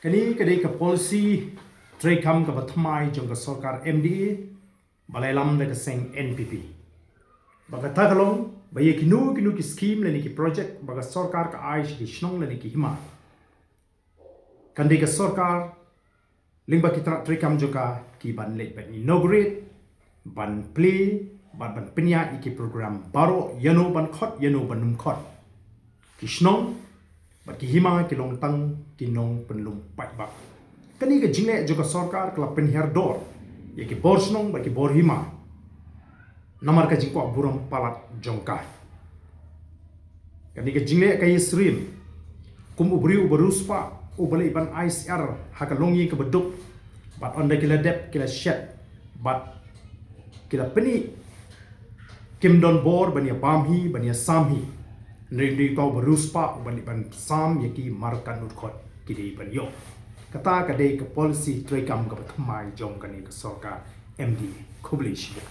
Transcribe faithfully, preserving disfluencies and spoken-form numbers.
Kane ka dei ka policy treikam kaba thymmai jong ka sorkar M D A ba la ïalam da ka seng N P P. Ba kata ka long ba ïa kino kino ki scheme lane ki project ba ka sorkar ka ai sha ki shnong lane ki hima, kan dei ka sorkar lyngba ki tnat treikam jong ka ki ban leit ban inaugurate, ban plie, ban ban pynïaid ïa ki program baroh, ïano ban khot ïano ban ym khot. Ki shnong bad ki hima ki long tang ki nongpynlong paidbah. Kane ka jingleh jong ka sorkar ka la pynhiar dor ïa ki bor shnong bad ki bor hima namar ka jingkwah burom palat jong ka. Kane ka jingleh ka ïasyriem kum u briew uba riewspah uba leit ban ai syiar ha ka longïing kaba duk, bad ynda ki la dep ki la shet bad ki la pyni kim don bor ban ïa bam hi ban ïa sam hi. Hynrei hynrei uta uba riewspah uba leit ban sam ïa ki markatnud khot ki dei ban ïoh. Kata ka dei ka policy treikam kaba thymmai jong kane ka sorkar M D A. Khublei shibun.